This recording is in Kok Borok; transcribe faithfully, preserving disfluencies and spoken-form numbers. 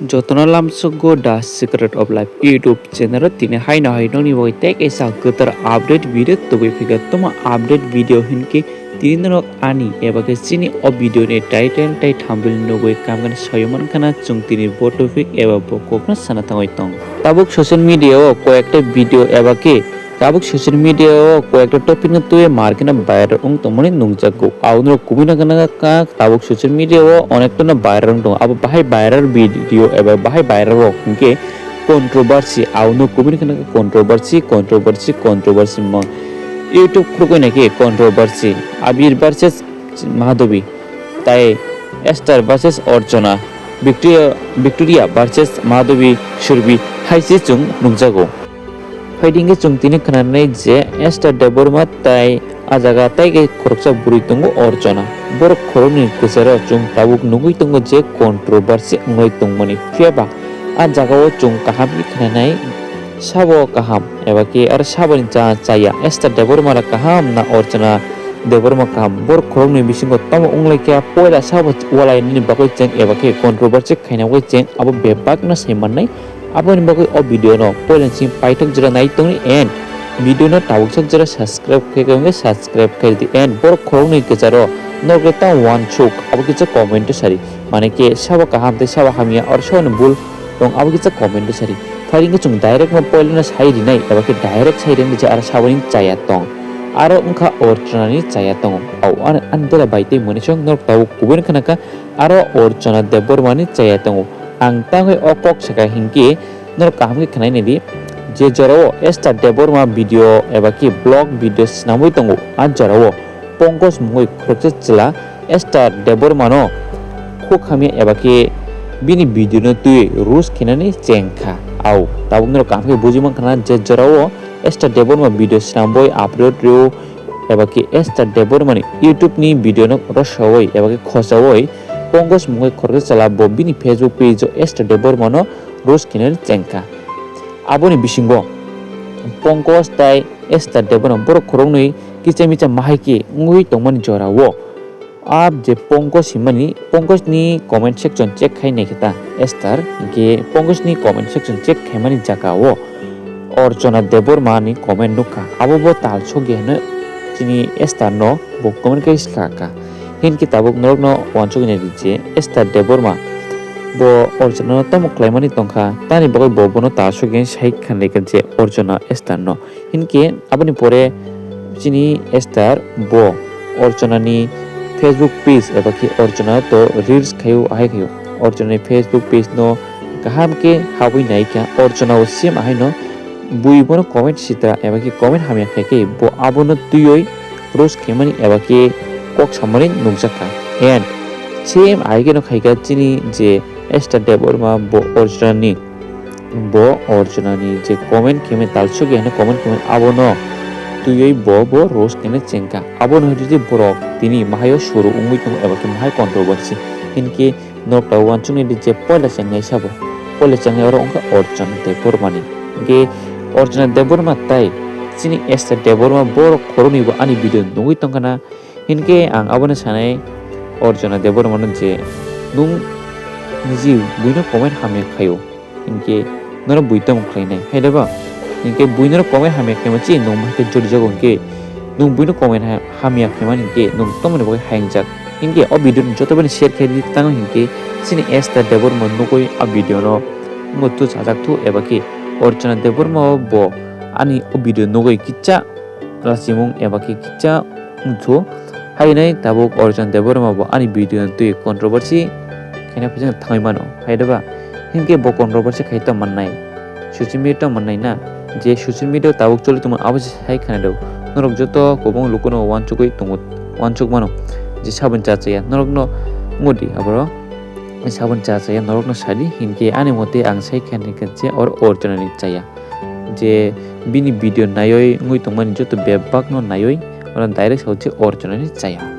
Jotono lamsogo The Secret of Life YouTube channel o tini haino hai nokni bagwi tei kaisa kwtal update video tubui phikha. Tamo update video hinkhe tini norok ani eba khe chini o video ni title tei thumbnail nugwi kamkhe soywi mankha na chwng tini bo topic eba bo kokno sana thangwi tong. Tabuk social media o koyekta video eba khe Tabuk social media o koyekta topic no twiwi markhe no viral wng tongmani nukjago. Aboni kubui no gana kha tabuk social media o onekta no viral wng tongo. Abo bahai viral video eba bahai viral rok hinkhe controversy. Aboni kubui no gana kha controversy, controversy, controversy mo. YouTube khulugwi naikhe controversy. Abir versus Madhavi, tai Esther versus Archana, Victoria, Victoria versus Madhavi Surbhi hai se chwng nukjago. Phaidi hinkhe chwng tini khnanai je Esther Debbarma tai ah jaga tai khe khoroksa bwrwi tongo Archana. Borok khoroknwi kwcharo chwng tabuk nugwi tongo je controversy wngwi tongmani. Phiyaba ah jaga o chwng kaham khe khnanai sabo kaham eba khe aro saboni cha chaya Esther Debbarma kaham na Archana Debbarma kaham. Borok khoroknwi bisingo tamo wnglaikha poila sabo walai nini bagwi chwng eba khe controversy khaina bagwi chwng abo bebak no sai mannai. Aboni bagwi o video no poilani simi paithak jora nai tongni and video no tabuksak jora subscribe khe khe wngkhe subscribe khe di and borok khoroknwi kwcharo norok tamo uansuk abo kisa comment o sadi mane khe sabo kaham tei sabo hamya or saboni bul tong abo kisa comment o sadi. Phaidi hinkhe chwng direct no poilano sai rinai eba khe direct sai rinai je aro saboni chaya tong aro wngkha Archana ni chaya tongo. Au ani ani dela bai tei mani song norok tabuk kubui no khna kha aro Archana Debbarma ni chaya tongo. Ang tangwi o kok sakha hinkhe norok kaham khe khnai naidi je jorao Esther Debbarma video eba khe vlog video swnamwi tongo. Ah jorao Pankaj mungwi khoroksa chwla Esther Debbarma no khuk hamya eba khe bini video no twiwi roast khainani chengkha. Au tabuk norok kaham khe buji mankha na je jorao Esther Debbarma video swnamwi upload rw eba khe Esther Debbarma ni YouTube ni video no rosawi eba khe khosawi Pankaj mungwi khoroksa chwla bo bini Facebook page o Esther Debbarma no roast khainani chengkha. Aboni bisingo Pankaj tai Esther Debbarma borok khoroknwi kicha micha mahai khe wngwi tongmani jorao. Ah je Pankaj hinmani, Pankaj ni comment section check khai naikhe ta Esther, hinkhe Pankaj ni comment section check khaimani jagao Archana Debbarma ni comment nukha. Abo bo tal sogwi hino chini Esther no bo comment khai swkha kha. Hinkhe tabuk norokno uansuknai di je Esther Debbarma bo Archana no tamo khlaimani tongkha, tamni bagwi bo bono tal sogwi sai kha naikha je Archana Esther no. Hinkhe aboni pore chini Esther bo Archana ni Facebook page eba khe Archana to reels khaio ahai khaio. Archana ni Facebook page no kaham khe habwi naikha. Archana o same ahai no bui bono comment sitra eba khe comment hamya khai khe bo abono twiwi roast khaimani eba khe kok samani nukjakha. And same ahai kheno khaikha chini je Esther Debbarma bo Archana ni bo Archana ni je comment khaimani talsogwi hino comment khaimani abono twiwi bo bo roast khaina chengkha. Abono hwtwi borok tini mahaio suru wngwi tongo eba khe mahai controversy. Hinkhe norok tabuk uansuknai di je poila chengnai sabo. Poila chengnai oro wngkha Archana Debbarma ni. Hinkhe Archana Debbarma tai chini Esther Debbarma borok khoroknwi bo ani video nugwi tongkha na. Hinkhe ang abono sanai Archana Debbarma no je nwng niji buino comment hamya khaio. Hinkhe norok bui tamo khlainai, hai da ba? Hinkhe bui norok comment hamya khaima chi nwng bahai khe jori jago hinkhe nwng buino comment ha-, hamya khaimani hinkhe nwng tamoni bagwi haingjak. Hinkhe o video no joto bai share khai di tamo hinkhe chini Esther Debbarma nugwi o video no muitu sajak thu eba khe Archana Debbarma bo ani o video nugwi kicha lachimung eba khe kicha wngthu. Hainai tabuk Archana Debbarma bo ani video no twi controversy khaina phaising thangwi mano, hai da ba? Hinkhe bo controversy khai tong mannai, social media tong mannai na, je social media tabuk choli tongmani abo se sai khanai do. Norok joto kwbangma lukuno uansugwi tongo, uansuk mano je saboni cha chaya norokno wngwi di aboro. Saboni cha chaya norokno sadi hinkhe ani mote ang sai kha hinkhe je or Archana ni chaya. Je bini video naiwi wngwi tongmani joto bebakno naiwi oro direct sao je Archana ni chaya.